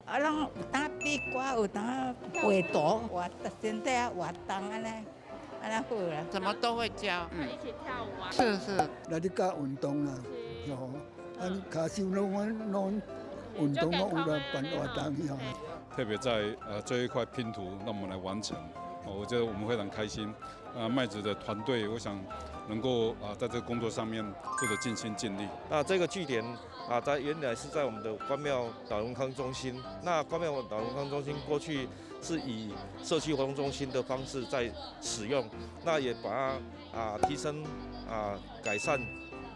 啊，攏有當比歌，有當畫圖、活身體啊活動按呢，按呢好啦。什麼都會教，嗯，一起跳舞啊。是是。來咧教運動啦，哦，啊，跤手攏攏運動攏有來辦活動吼。特別在這一塊拼圖，讓我們來完成，我覺得我們非常開心。啊，麥子的團隊，我想能夠啊，在這個工作上面做得盡心盡力。那這個據點啊，在原來是在我們的關廟老人康中心。那關廟老人康中心過去是以社區活動中心的方式在使用，那也把它啊提升啊改善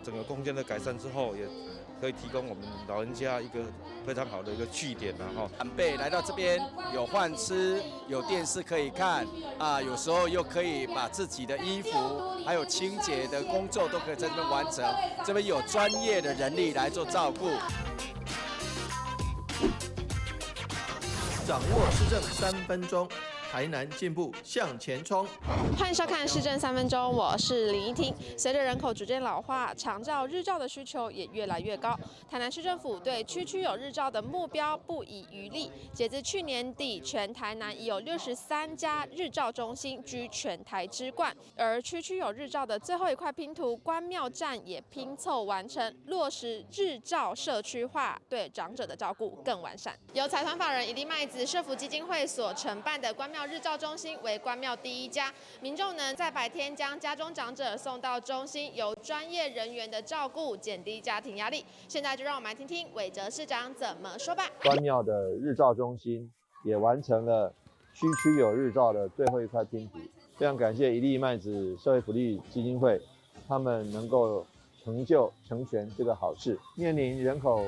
整個空間的改善之後，也可以提供我們老人家一個非常好的一個據點啦，哈。長輩來到這邊有飯吃，有電視可以看，啊，有時候又可以把自己的衣服，還有清潔的工作都可以在這邊完成。這邊有專業的人力來做照顧。掌握市政3分鐘。台南進步向前衝！歡迎收看《市政三分鐘》，我是林依婷。隨着人口逐漸老化，長照、日照的需求也越來越高。台南市政府對區區有日照的目標不遺餘力。截至去年底，全台南已有63家日照中心，居全台之冠。而區區有日照的最後一塊拼圖關廟站也拼湊完成，落實日照社區化，對長者的照顧更完善。由財團法人一粒麥子社福基金會所承辦的關廟日照中心為關廟第一家，民眾能在白天將家中長者送到中心，由專業人員的照顧，減低家庭壓力。現在就讓我們來聽聽韋哲市長怎麼說吧。關廟的日照中心也完成了區區有日照的最後一塊拼圖，非常感謝一粒麥子社會福利基金會，他們能夠成就成全這個好事。面臨人口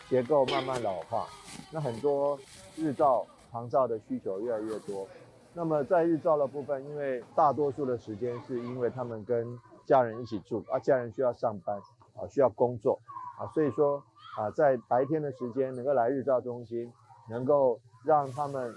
結構慢慢老化，那很多日照長照的需求越來越多。那麼在日照的部分，因為大多數的時間是因為他們跟家人一起住，啊，家人需要上班，啊，需要工作，啊，所以說啊，在白天的時間能夠來日照中心，能夠讓他們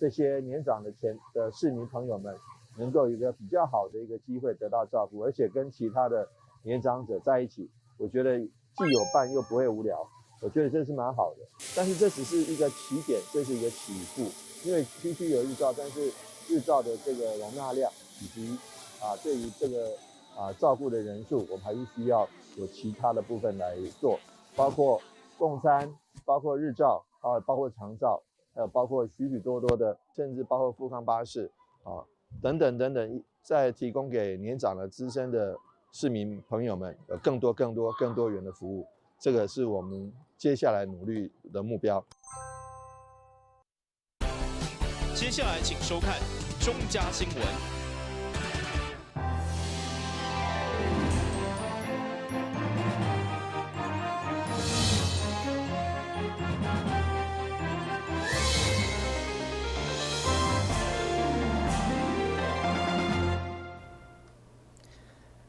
這些年長的前的市民朋友們，能夠有一個比較好的一個機會得到照顧，而且跟其他的年長者在一起，我覺得既有伴又不會無聊，我覺得這是蠻好的。但是這只是一個起點，這是一個起步。因為區區有日照，但是日照的這個容納量以及啊，對於這個啊照顧的人數，我們還是需要有其他的部分來做，包括共餐，包括日照啊，包括長照，還有包括許許多多的，甚至包括富康巴士啊等等等等，再提供給年長的資深的市民朋友們有更多更多更多元的服務，這個是我們接下來努力的目標。接下來，請收看中嘉新聞。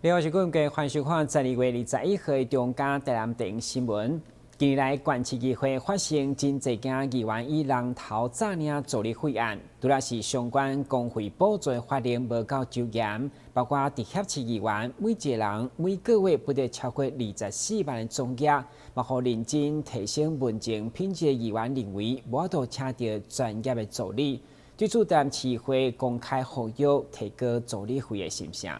你好，我是顧問，歡迎收看12月21號的中嘉台南電新聞。近年來，縣市議會發生真濟件議員以人頭詐領助理費案，除了是相關公費補助法令無夠周嚴，包括直轄市議員每一個人每個月不得超過24萬的總額，嘛予認真提升問政品質的議員認為無法度請著專業的助理，對此台南市議會公開呼籲提高助理費的心聲。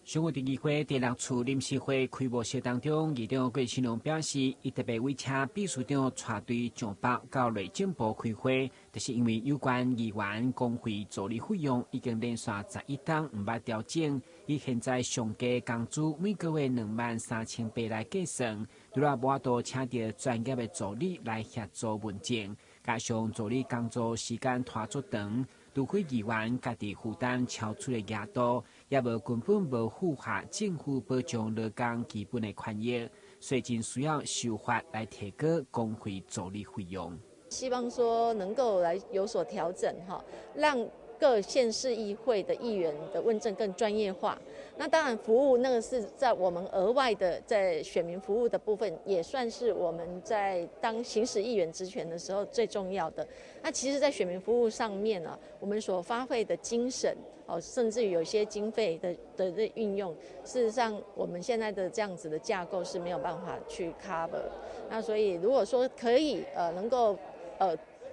上午佇議會第六次臨時會開幕式當中，議長郭慶龍表示，伊特別委請秘書長帶隊上北到內政部開會，就是因為有關議員公費助理費用已經連續11冬毋捌調整，以現在上低工資每個月23,800來計算，除了無法度請著專業的助理來協助問政，加上助理工作時間拖足長。除非議員家己負擔超出的額度，也無根本無符合政府保障勞工基本的權益，所以真需要修法來提高公費助理費用。希望說能夠來有所調整，哈，讓各縣市議會的議員的問政更專業化，那當然服務那個是在我們額外的在選民服務的部分，也算是我們在當行使議員職權的時候最重要的。那其實，在選民服務上面呢，我們所發揮的精神哦，甚至於有些經費的運用，事實上我們現在的這樣子的架構是沒有辦法去 cover。那所以如果說可以能夠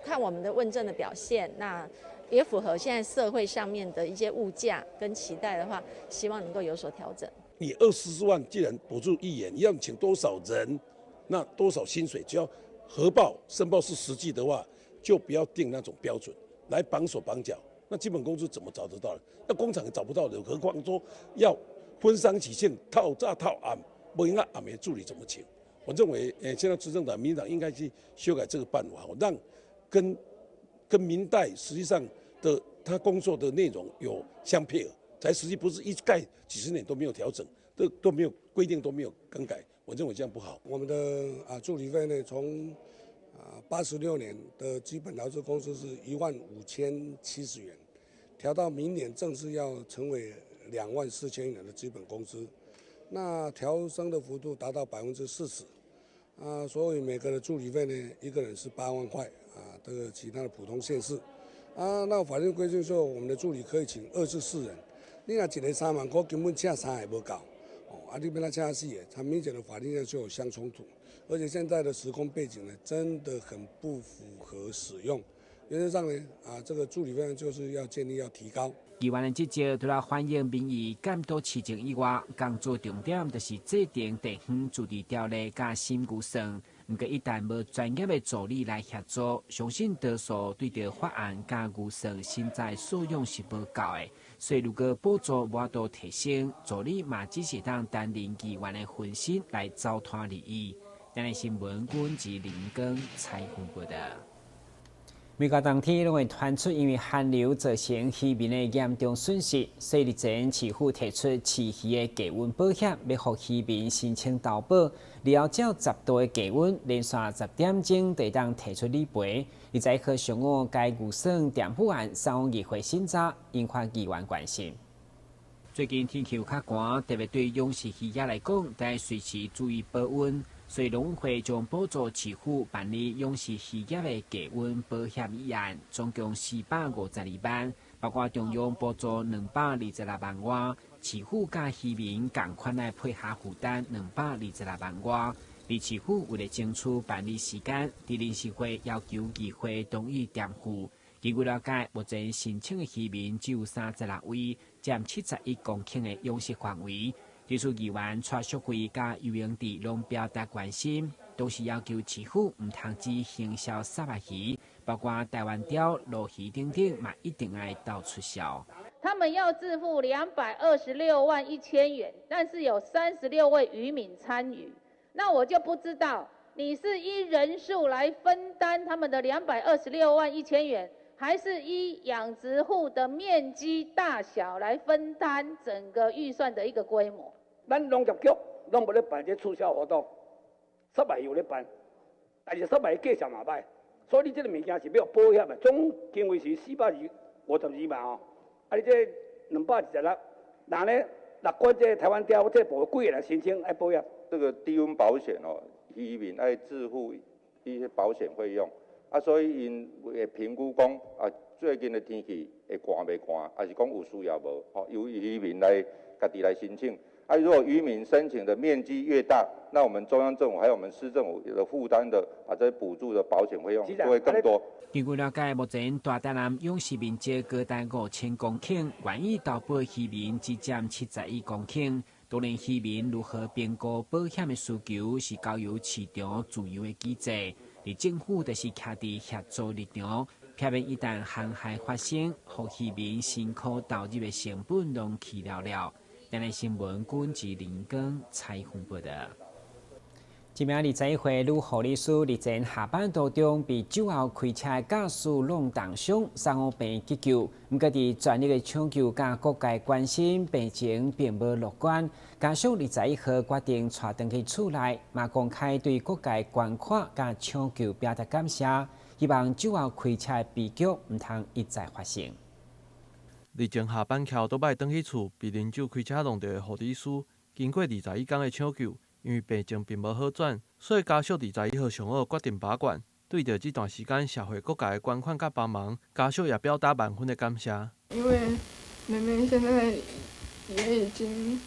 看我們的問政的表現，那也符合現在社會上面的一些物價跟期待的話，希望能夠有所調整。你24萬既然補助議員，你要請多少人，那多少薪水，只要核報申報是實際的話，就不要定那種標準來綁手綁腳。那基本工資怎麼找得到？那工廠也找不到人，何況說要婚喪喜慶透早透暗，無閒暗暝助理怎麼請？我認為，現在執政黨民進黨應該去修改這個辦法，讓跟民代實際上的他工作的內容有相配合，才實際不是一概幾十年都沒有調整，都沒有規定都沒有更改，我認為這樣不好。我們的助理費呢，從86年的基本勞資工資是15,070元，調到明年正式要成為24,000元的基本工資，那調升的幅度達到40%，所以每個的助理費呢，一個人是8萬塊啊，這個其他的普通縣市，那法律規定說，我們的助理可以請2至4人，你若一個3萬塊，根本請三個無夠，哦，你欲按怎請四個，它明顯的法律上就有相衝突，而且現在的時空背景呢，真的很不符合使用。原則上呢，這個助理費就是要建議要提高。議員的職責除了反映民意、監督市政以外，工作重點就是制定地方自治條例佮審預算。毋過一旦無專業的助理來協助，相信多數對著法案佮預算實在素養是無夠的。所以如果補助無法度提升，助理嘛只是當擔任議員的分身來走攤而已。台南新聞，阮是林光採訪報道。美國冬天攏會傳出因為寒流造成漁民的嚴重損失，所以日前市府提出飼魚的低溫保險，欲予漁民申請投保，然後照10度的低溫，連續10點鐘就會當提出理賠。21號上午，該預算墊付案送議會審查，引發議員關心。最近天氣有較寒，特別對養殖魚業來講，得隨時注意保溫。所以農委會將補助市府辦理養殖漁業的低溫保險議案，總共452萬，包括中央補助226萬外，市府佮漁民仝款來配合負擔226萬外。而市府為了爭取辦理時間，佇臨時會要求議會同意墊付。根據了解，目前申請的漁民只有36位，佔71公頃的養殖範圍。技術議員蔡淑慧佮游泳池攏表達關心，同時要求市府毋通只行銷虱目魚，包括台灣鯛、鱸魚等等，嘛一定愛鬥出銷。他們要自付226.1萬元，但是有36位漁民參與，那我就不知道你是依人數來分擔他們的226.1萬元，還是依養殖戶的面積大小來分擔整個預算的一個規模。咱農業局攏無咧辦這促銷活動，虱目魚有咧辦，但是虱目魚價錢嘛䆀，所以你這個物件是欲保險的，總經費是452萬哦，你這226，那咧六關這台灣鯛這部分幾個人申請愛保險？這個低溫保險哦，漁民愛自付一些保險費用，所以𪜶會評估講最近的天氣會寒袂寒，抑是講有需要無？吼，由漁民來家己來申請。如果漁民申請的面積越大，那我們中央政府還有我們市政府的負擔的這些補助的保險費用就會更多。根據了解，目前大台南養殖面積高達5000公頃，願意投保漁民只佔71公頃。當然，漁民如何評估保險的需求，是交由市場自由的機制。而政府就是徛佇協助立場，避免一旦寒害發生，予漁民辛苦投入的成本攏去了了。台南新聞，君志林光採訪報道。這名21歲女護理師日前下班途中被酒後開車的駕駛弄重傷，送往病院急救。毋過佇全力的搶救佮各界關心，病情並無樂觀。家屬21號決定帶轉去厝內，嘛公開對各界捐款佮搶救表達感謝，希望酒後開車的悲劇毋通一再發生。日前下班骑欧多摆转去厝，被啉酒开车撞著的护理师，经过21工的抢救，因为病情并无好转，所以家属21号上午决定拔管。对著这段时间社会各界的捐款佮帮忙，家属也表达万分的感谢。因为妹妹现在也已经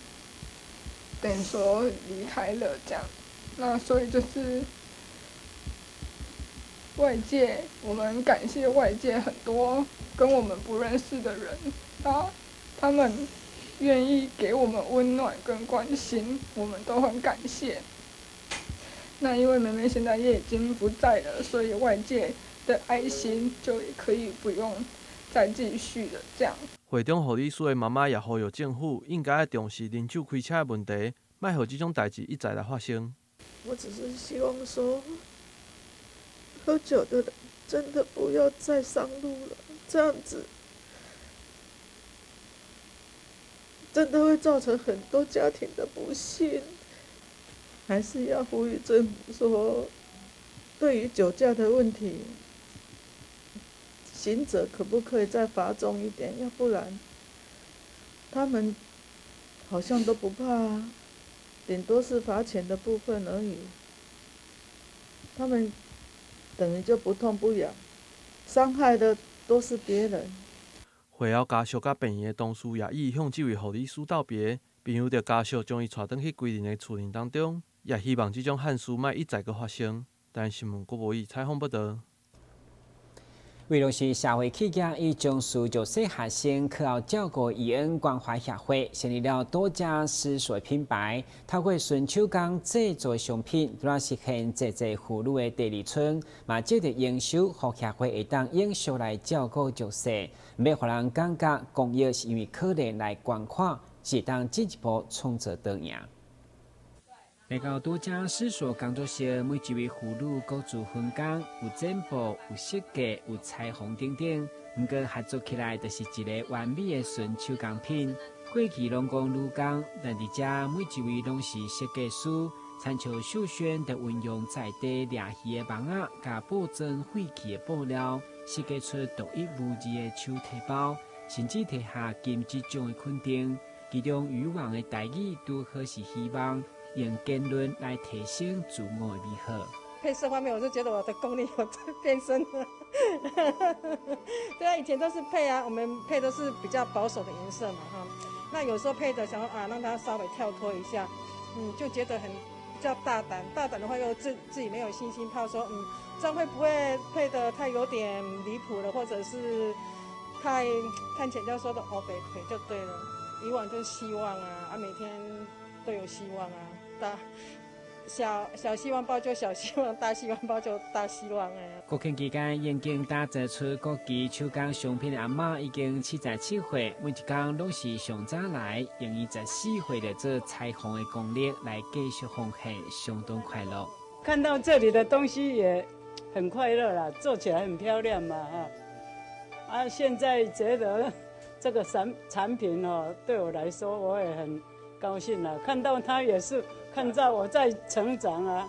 等于说离开了，这样，那所以就是外界，我们感谢外界很多跟我们不认识的人，啊，他们愿意给我们温暖跟关心，我们都很感谢。那因为妹妹现在也已经不在了，所以外界的爱心就也可以不用再继续了。这样。会长护理师的妈妈也呼吁政府应该爱重视啉酒开车的问题，莫予这种代志一再来发生。我只是希望说，喝酒的人真的不要再上路了，这样子真的会造成很多家庭的不幸。还是要呼吁政府说，对于酒驾的问题，刑责可不可以再罚重一点？要不然，他们好像都不怕啊，顶多是罚钱的部分而已。他们等于就不痛不痒，伤害的都是别人。会后，家属佮病院的同事也一一向这位护理师道别，并由著家属将伊带转去归仁的厝里当中，也希望这种憾事莫一再阁发生。台视新闻郭博义采访报道。为落实社会企业以重视弱势学生课后照顾伊恩关怀协会，成立了多家思索品牌，透过纯手工制作商品，来实现济济妇女的第二春，嘛借著营收，予协会会当永续来照顾弱势，毋欲予人感觉公益是因为可怜来捐款，是会当进一步创造多赢。来到多家思索工作室，每一位妇女各自分工，有剪布、有设计、有裁缝等等。毋过合作起来，就是一个完美的纯手工品。过去拢讲女工，但伫遮每一位拢是设计师，亲像秀萱就运用在地掠鱼的网仔，佮布庄废弃的布料，设计出独一无二的手提包，甚至提下金质奖的肯定。其中渔网的台语拄好是希望。用言论来提升自我的美好。配色方面，我就觉得我的功力有在变深了。对啊，以前都是配啊，我们配都是比较保守的颜色嘛，哈。那有时候配的想要啊，让它稍微跳脱一下，就觉得很比较大胆。大胆的话又自己没有信心，怕说这样会不会配的太有点离谱了，或者是太看起来就说的乌白配就对了。以往就是希望啊，啊每天都有希望啊。大小小希望抱就小希望，大希望抱就大希望哎。国庆期间，已经打造出国际手工商品的阿嬷已经77岁，每一工拢是上早来，用伊14岁来做裁缝的功力来继续奉献，相当快乐。看到这里的东西也很快乐啦，做起来很漂亮嘛哈。啊，现在觉得这个产品哦，对我来说我也很高兴了，看到它也是看到我在成长啊，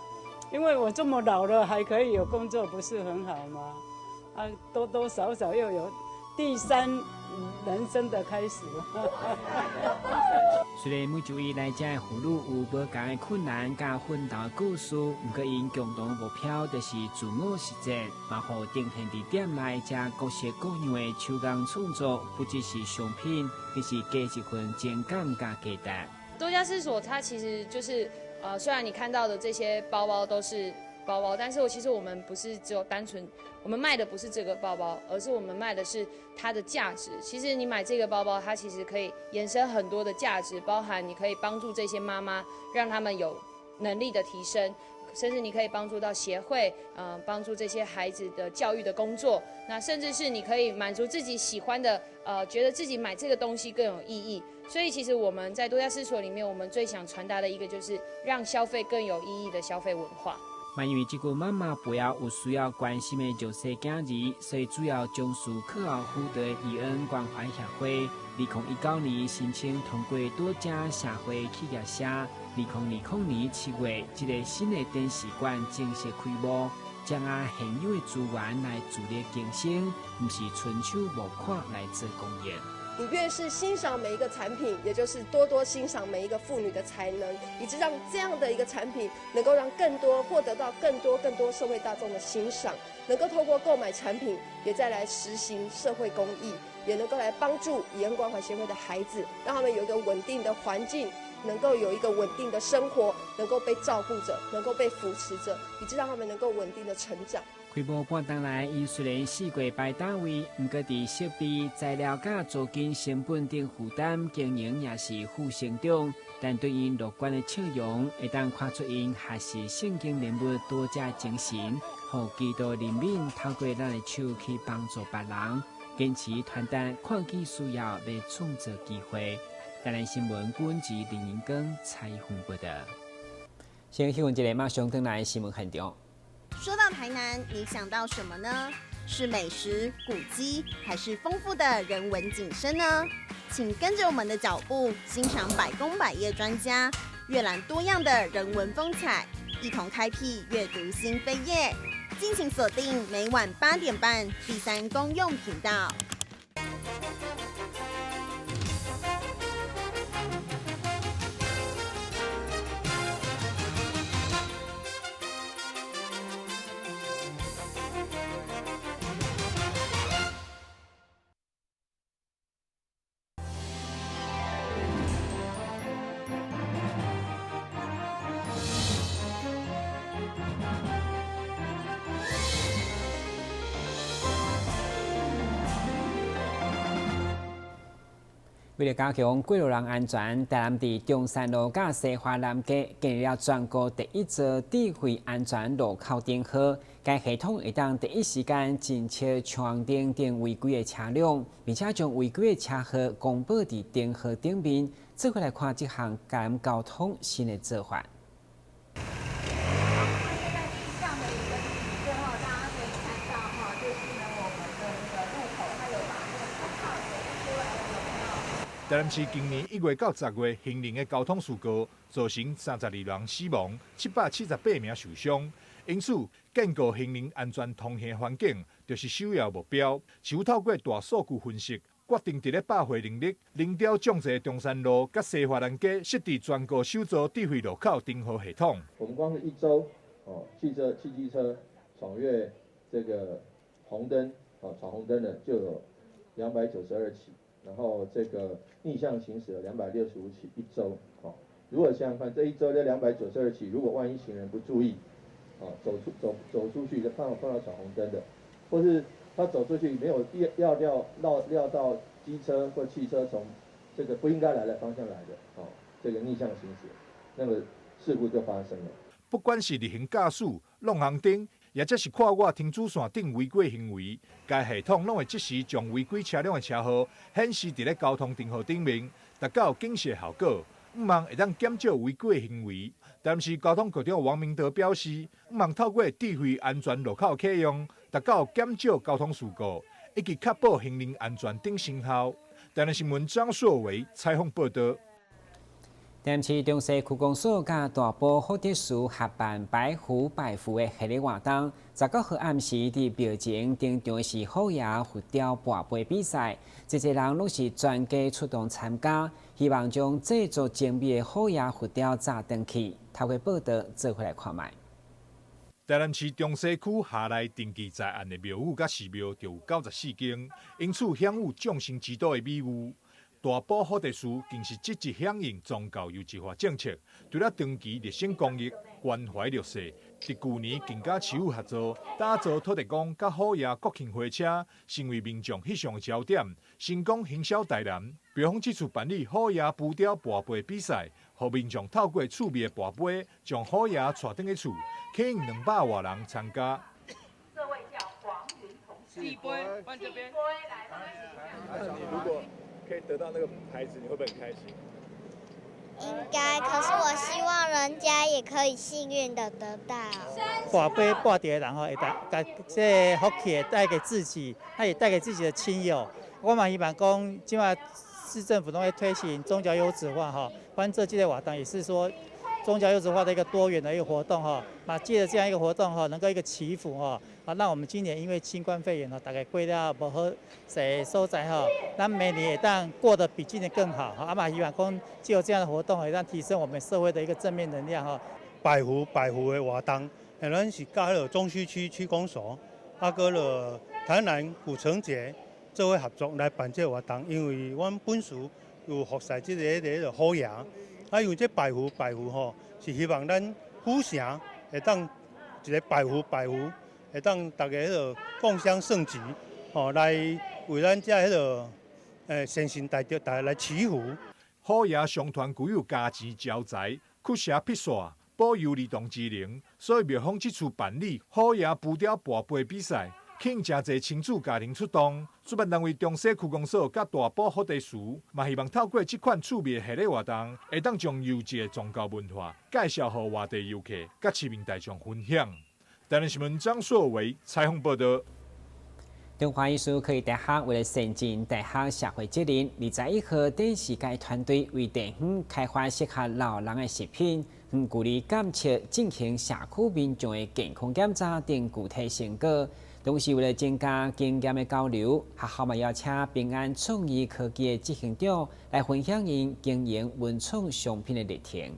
因为我这么老了还可以有工作，不是很好吗？啊，多多少少又有第三人生的开始。虽然每一位来遮的妇女有无仝的困难佮奋斗的故事，毋过𪜶共同目标就是自我实现，嘛予呈现伫店内遮各式各样的手工创作，不只是商品，更是加一份情感佮价值。多家思索，它其实就是，虽然你看到的这些包包都是包包，但是我其实我们不是只有单纯，我们卖的不是这个包包，而是我们卖的是它的价值。其实你买这个包包，它其实可以延伸很多的价值，包含你可以帮助这些妈妈，让他们有能力的提升，甚至你可以帮助到协会，帮助这些孩子的教育的工作。那甚至是你可以满足自己喜欢的，觉得自己买这个东西更有意义。所以其实我们在多家思索里面，我们最想传达的一个就是让消费更有意义的消费文化。嘛因为这个妈妈背后有需要关心的弱势囝儿，所以主要从事课后辅导伊恩关怀协会，2019年申请通过多家社会企业社，2020年7月，这个新的展示馆正式开幕，将按现有的资源来助力更新，毋是纯手募款来做公益。你越是欣赏每一个产品，也就是多多欣赏每一个妇女的才能，以致让这样的一个产品能够让更多获得到更多更多社会大众的欣赏，能够透过购买产品，也再来实行社会公益，也能够来帮助以恩关怀协会的孩子，让他们有一个稳定的环境，能够有一个稳定的生活，能够被照顾着，能够被扶持着，以致让他们能够稳定的成长。开幕半冬来，𪜶虽然四过排单位，毋过伫设备、材料佮租金成本等负担，经营也是负成长。但对𪜶乐观的笑容，会当看出𪜶学习圣经人物多者精神，予基督怜悯透过咱的手去帮助别人，坚持传达看见需要要创造机会。台南新闻滚子林英光采访报道。先新闻一个，马上转来新闻现场。说到台南，你想到什么呢？是美食、古迹，还是丰富的人文景深呢？请跟着我们的脚步，欣赏百工百业专家，阅览多样的人文风采，一同开辟阅读新扉页。敬请锁定每晚8点半第三公用频道。为了加强过路人安全，台南伫中山路佮西华南街建立了全国第一座智慧安全路口灯号。该系统会当第一时间侦测闯红灯等违规的车辆，并且将违规的车号公布伫灯号顶面。做伙来看这项台南交通新的做法。现在地上的一个景色哈，大家可以看到哈，就是呢我们的那个路口，它有把那个通道写出来了，有没有？台南市今年1月到10月，行人的交通事故造成32人死亡，778名受伤。因此，建构行人安全通行环境，就是首要目标。市府透过大数据分析，决定伫咧百货林立、林雕种植的中山路佮西华南街设置全国首座智慧路口灯号系统。我们光是一周，哦，汽车、汽机车闯越这个红灯，哦，闯红灯的就有292起。然后这个逆向行驶有265起一周，哦，如果想想看，这一周这292起，如果万一行人不注意，哦，走出去就碰到闯红灯的，或是他走出去没有料料料料到机车或汽车从这个不应该来的方向来的，哦，这个逆向行驶，那么事故就发生了。不管是逆行驾驶、弄红灯，抑者是跨越停止线等违规行为，该系统拢会即时将违规车辆的车号显示伫咧交通灯号顶面，达到警示效果，向望会当减少违规行为。但是交通局长王明德表示，向望透过智慧安全路口启用，达到减少交通事故，以及确保行人安全等成效。台南新闻张硕维采访报道。台南市中西区公所佮大埔福德祠合办白虎拜佛的系列活动，19号暗时伫庙前登场是虎爷浮雕跋杯比赛，济济人拢是全家出动参加，希望将制作精美的虎爷浮雕炸转去。透过报道做伙来看觅。台南市中西区辖内登记在案的庙宇佮寺庙就有94间，因此享有众神之都的美誉。大埔福德祠更是积极响应宗教优质化政策，除了长期热心公益、关怀弱势，伫旧年更佮市府合作，打造土地公佮虎爷国庆花车，成为民众翕相的焦点，成功行销台南。庙方这次办理虎爷浮雕跋杯比赛，予民众透过趣味的跋杯，将虎爷带转去厝，吸引200外人参加。这位叫黄云同学，递杯，换这边。那你如果可以得到那个牌子，你会不会很开心？应该，可是我希望人家也可以幸运的得到。跋杯跋著的人吼，会当共这个福气带给自己，他也带给自己的亲友。我嘛希望讲，这马市政府拢咧推行宗教优质化吼，反正这个活动也是说，宗教優質化的一個多元的一個活動哈，嘛借著這樣一個活動哈，能夠一個祈福哈，啊，讓我們今年因為新冠肺炎哈，大家過了無好勢所在哈，咱明年會當過得比今年更好，啊嘛希望講藉由這樣的活動，會當提升我們社會的一個正面能量哈。拜佛拜佛的活動，咱是佮彼个中西區區公所，啊，閣了台南古城節做伙合作來辦這個活動，因為阮本厝有服侍這个這个虎爺。啊，因為這拜佛拜佛吼，是希望咱府城會當一个拜佛拜佛，會當大家彼个共襄盛舉，吼，來為咱遮彼个善信大德大家來祈福。虎爺相傳具有加錢招財、驅邪辟煞、保佑兒童之靈，所以廟方這次辦理虎爺浮雕跋杯比賽，吸引誠濟親子家庭出動。主辦單位中西區公所佮大埔福地祠，嘛希望透過這款趣味的系列活動，會當將優質的宗教文化介紹予外地遊客佮市民大眾分享。台南新聞張碩偉採訪報道。中華醫師科技大學為了善盡大學社會責任，21號展示𪜶團隊為地方開發適合老人的食品，遠距離監測進行社區民眾的健康檢查等具體成果。同時為了增加經驗的交流，學校嘛邀請平安創意科技的執行長來分享𪜶經營文創商品的歷程。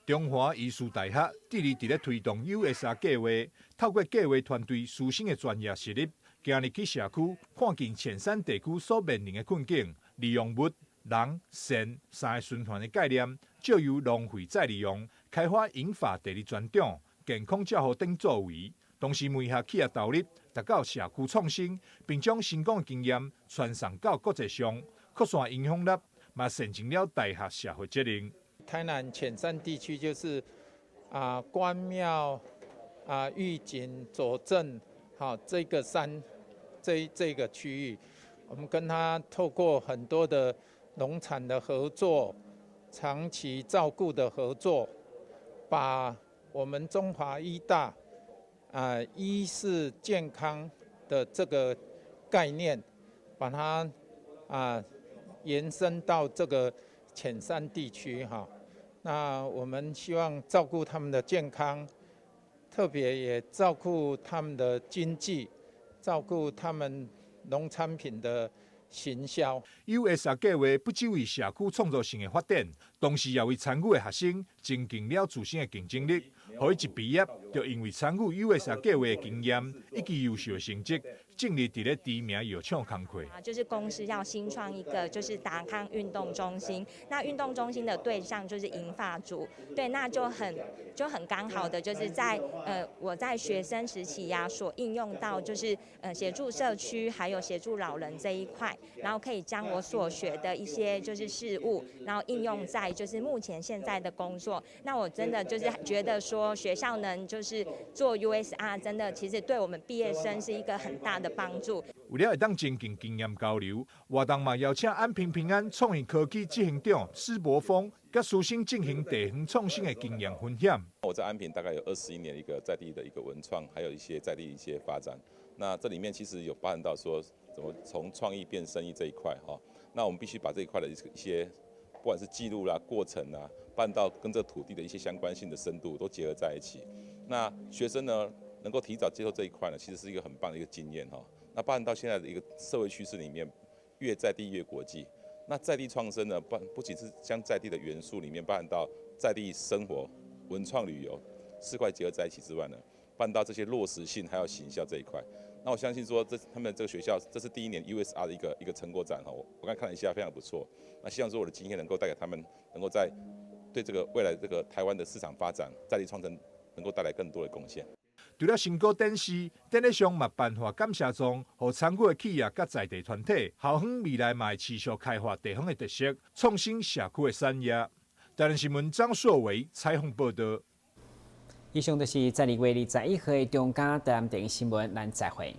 中華醫事大學致力佇咧推動 USR 計畫，透過計畫團隊師生的專業實力，今日去社區看見淺山地區所面臨的困境，利用物、人、善三个循環的概念，藉由浪費再利用，開發銀髮第二專長、健康照護等作為。同時，媒合企業投入，達到社區創新，並將成功的經驗傳送到國際上，擴散影響力，嘛善盡了大學社會責任。台南淺山地區就是關廟玉井左鎮，好這個山這個區域，我們跟他透過很多的農產的合作，長期照顧的合作，把我們中華醫大醫是健康的這個概念，把它延伸到這個淺山地區哈。那我們希望照顧他們的健康，特別也照顧他們的經濟，照顧他們農產品的行銷。 USR 計畫不只為社區創造性的發展，同時也為參與的學生增進了自身的競爭力。予伊一畢業，就因為參與 USR 計畫的經驗以及優秀的成績，進入佇咧知名藥廠工課。就是公司要新創一個就是達康運動中心，那運動中心的對象就是銀髮族，對，那就很剛好的就是在我在學生時期呀，所應用到就是協助社區還有協助老人這一塊，然後可以將我所學的一些就是事物，然後應用在就是目前現在的工作。那我真的就是覺得說學校能就是做 USR，真的其實對我們畢業生是一個很大的幫助。為了會當增進經驗交流，活動嘛邀請安平平安創意科技執行長施柏峰，佮師生進行地方創新的經驗分享。我在安平大概有21年一個在地的一個文創，還有一些在地一些發展。那這裡面其實有包含到說，怎麼從創意變生意這一塊哈。那我們必須把這一塊的一些，不管是記錄啦、過程啊，辦到跟這土地的一些相關性的深度都結合在一起。那學生呢，能夠提早接受這一塊呢，其實是一個很棒的一個經驗哈。那包含到現在的一個社會趨勢裡面，越在地越國際。那在地創生呢，不僅是將在地的元素裡面包含到在地生活、文創旅遊四塊結合在一起之外呢，辦到這些落實性還有行銷這一塊。那我相信說，這他們這個學校這是第一年 USR 的一個成果展哈，我剛看了一下，非常不錯。那希望說我的經驗能夠帶給他們，能夠在對這個未來這個台灣的市場發展、在地創生能夠帶來更多的貢獻。除了成果展示，典禮上嘛頒發感謝狀，予參與的企業佮在地團體，校方未來嘛會持續開發地方的特色，創新社區的產業。台南新聞張碩偉採訪報道。以上就是十二月21號的中嘉台南電視新聞，咱再會。